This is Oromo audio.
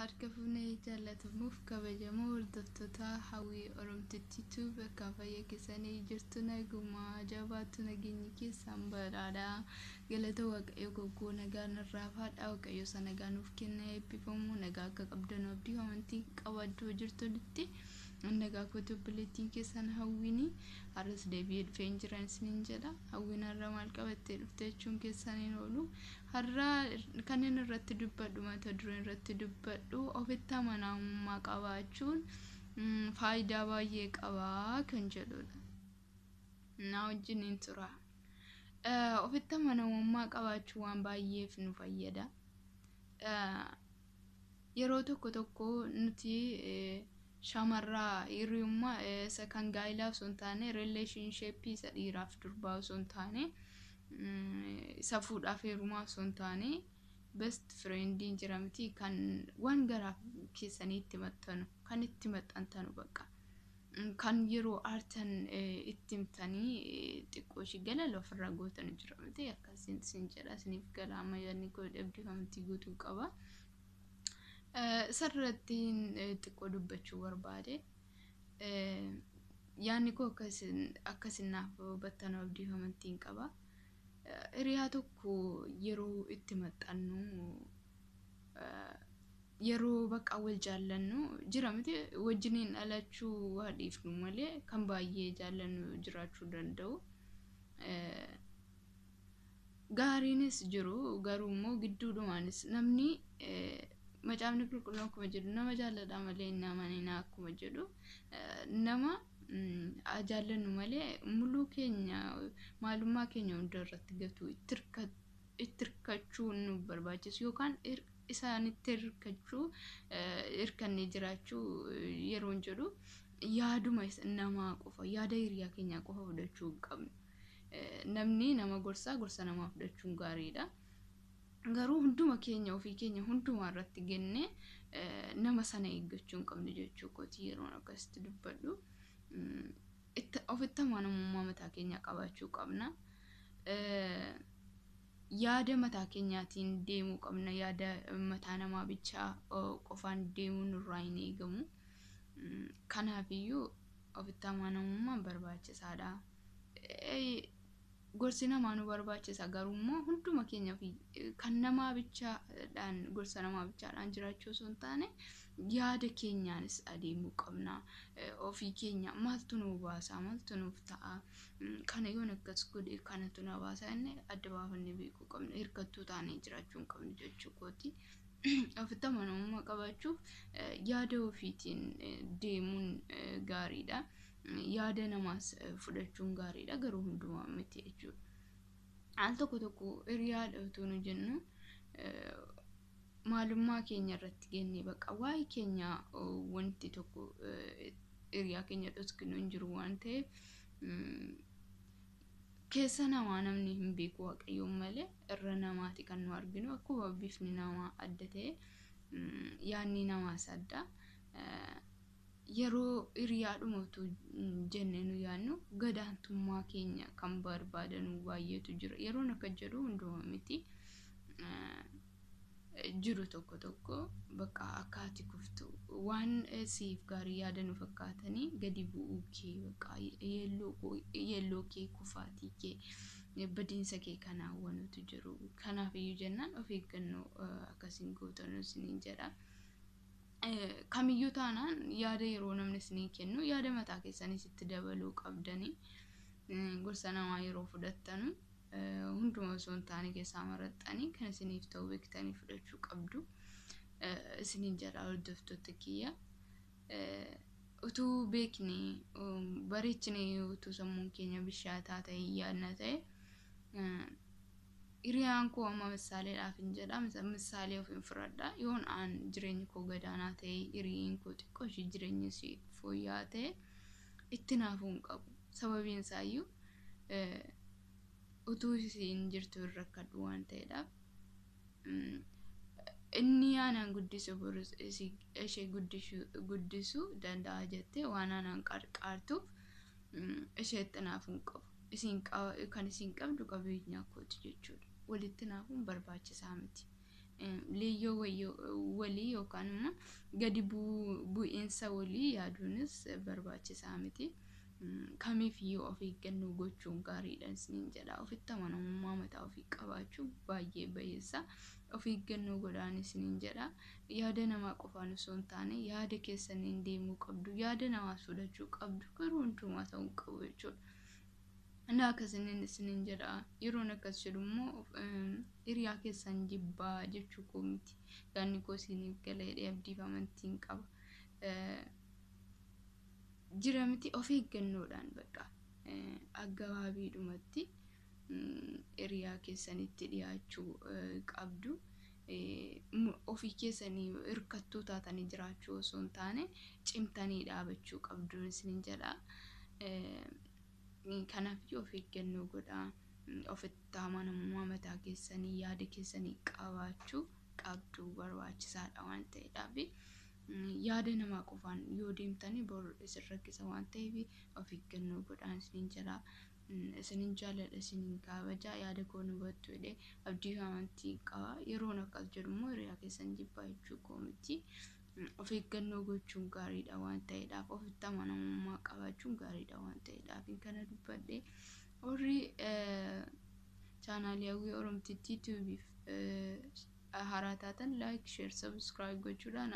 Harka fuunee jaallatamuuf kabajamoo hordoftoota Hawwii Oromtittiitu bakka fayyaa keessanii jirtu nagumaa jabaattu nageenyi keessan badhaadha. Galata Waaqayyo goggoo nagaa nurraa faadha. Waaqayyo isa nagaa nuuf kenna eebbifamu nagaa akka qabdan abdii amantii qabaddoo jirtanitti nagaa kootii obboleettiin keessan Hawwiini har'as deebi'ee dhufeen jiran isiniin jedha. Hawwiin har'a maal qabattee dhufte jechuun keessan hin oolu. Har'a kanneen irratti dubbadhu mata dureen irratti dubbadhu ofitti amanamummaa qabaachuun faayidaa baay'ee qabaa kan jedhudha. Na wajjiniin tura. Ofitti amanamummaa qabaachuun waan baay'eef nu fayyada. Yeroo tokko tokko nuti shamarraa hiriyummaa isa kan gaa'elaa osoo hin taane relationship isa dhiiraaf durbaa osoo hin taane isa fuudhaaf heerumaa osoo hin taane best friendiin jira miti, kan waan garaa keessanii itti maxxanu kan itti maxxantanu, bakka kan yeroo aartan itti himtanii xiqqoo ishii galala ofirraa gootan jira miti, akkasiin isin jedha, isiniif gala amma yaadni koo abdii amantii guutuu qaba. Isarratti xiqqoo dubbachuu barbaade. Yaadni koo akkasin naaf hubattan abdii amantiin qaba. Hiriyaa tokko yeroo itti maxxannu, yeroo bakka wal jaallannu jira miti, wajjiniin dhalachuu waa dhiifnu malee kan baay'ee jaallannu jiraachuu danda'u. Gaariinis jiru, garuu immoo gidduudhumaanis namni macaafni qulqulluun akkuma jedhu nama jaalladhaa malee hin amaninaa akkuma jedhu, nama jaallannu malee muluu keenya maalummaa keenya hunda irratti gatu itti hirkachuu nu barbaachisu yookaan isaanitti hirkachuu hirkannee jiraachuu yeroon jedhu yaaduma namaa qofa, yaada hiriyaa keenyaa qofa fudhachuu hin qabnu. Namni nama gorsaa gorsa namaa fudhachuun gaariidha. Garuu hunduma keenya ofii keenya hundumaa irratti gennee nama sana eeggachuu hin qabnu jechuu kooti yeroon akkasitti dubbadhu. Ofitti amanamummaa mataa keenyaa qabaachuu qabna. Yaada mataa keenyaatiin deemuu qabna. Yaada mataa namaa bichaa qofaan deemuun nurraa hin eegamu. Kanaafiyyuu ofitti amanamummaan barbaachisaadha. Gorsi namaa nu barbaachisa, garuu immoo hunduma keenya kan namaa bichaadhaan gorsa namaa bichaadhaan jiraachuu osoo hin taane yaada keenyaanis adeemuu qabna. Ofii keenya maaltu nu baasa, maaltu nuuf ta'a, kana yoon akkas godhe kanatu na baasa inni adda baafannee beekuu qabna. Hirkattuu taanee jiraachuu hin qabnu jechuu kooti. Ofitti amanamummaa qabaachuuf yaada ofiitiin deemuun gaariidha. Yaada namaas fudhachuun gaariidha, garuu hundumaa miti jechuudha. Al tokko tokko hiriyaadha utuu nu jennu maalummaa keenya irratti gennee bakka waa'ee keenya wanti tokko hiriyaa keenya dhoksinu hin jiru waan ta'eef, keessa namaa namni hin beeku Waaqayyoon malee, irra namaati kan nu arginu. Akkuma bifni namaa adda ta'e yaadni namaas adda. Yeroo hiriyaadhuma utuu jennee nu yaadnu gadaantummaa keenya kan barbaadanu baay'eetu jira. Yeroon akka jedhu hunduma miti. Jiru tokko tokko bakka akka ati kuftu waan siif gaarii yaadanu fakkaatanii gadi bu'uu kee, bakka yeelloo kee, kufaatii kee, badiinsa kee kan hawwanutu jiru. Kanaaf iyyuu jennaan of eeggannoo akkasiin gootanu isiniin jedha. Kamiyyuu taanaan yaada yeroo namni isinii kennu yaada mataa keessanis itti dabaluu qabdanii, gorsa namaa yeroo fudhattanu hunduma osoo hin taane keessaa maraxxanii kan isiniif ta'u beektanii fudhachuu qabdu. Isiniin jedha hordoftoota kiyya. Utuu beekne bareechine, utuu sammuun keenya bishaataa ta'e yaadna ta'e, hiriyaan koo amma misaaleedhaaf hin jedha, misaalee of hin fudhadha, yoon aan jireenyi koo gadaanaa ta'e hiriyin koo xiqqoo ishii jireenyi ishii fooyya'aa ta'e itti naafuu hin qabu. Sababiin isaayyuu utuu isiin jirtu hin rakkadhu waan ta'eedhaaf. Inni aanaan guddisu borus ishee guddisuu danda'a jettee waan aanaan qarqaartuuf isheetti naafuu hin qabu. Isiin kan isiin qabdu qabeenya kooti jechuudha. Walitti naafuun barbaachisaa miti. Leeyyoo walii yookaan immoo gadi bu'iinsa walii yaaduunis barbaachisaa miti. Kamiifiyyuu of eeggannoo gochuun gaariidha isiniin jedha. Ofitti amanamummaa mataa ofii qabaachuu baay'ee bayeessa. Of eeggannoo godhaan isiniin jedha. Yaada namaa qofaan osoo hin taane yaada keessaniin deemuu qabdu. Yaada namaas fudhachuu qabdu. Garuu hundumaa ta'uu hin qabu jechuudha. Inni akkasiniin isiniin jedha. Yeroon akkas jedhu immoo hiriyaa keessan jibbaa jechuu koo miti. Yaadni koo isiniif gala jedhee abdiif amantiin qaba. Jira miti, of eeggannoodhaan bakka aggabaabiidhumatti hiriyaa keessanitti dhiyaachuu qabdu. Ofii keessanii hirkattuu taatanii jiraachuu osoo hin taane cimtanii dhaabachuu qabdu isiniin jedha. Kanaaf of eeggannoo godhaa. Ofitti amanamummaa mataa keessanii, yaada keessanii qabaachuu qabdu, barbaachisaadha waan ta'eedhaaf. Yaada namaa qofaan yoo deemtanii bor isin rakkisa waan ta'eef of eeggannoo godhaan isiniin jedha. Isinin jaalladha, isinin kabaja, yaada koo nu hubattu jedhee abdii fi amantii qaba. Yeroon akkas jedhu immoo hiriyaa keessan jibbaa jechuu koo miti. Of eeggannoo gochuun gaariidha waan ta'eedhaaf, ofitti amanamummaa qabaachuun gaariidha waan ta'eedhaaf kana dubbadhe. Warri chaanaalii Hawwii Oromtittii Tuubiif haaraa taatan like, share, subscribe gochuudhaan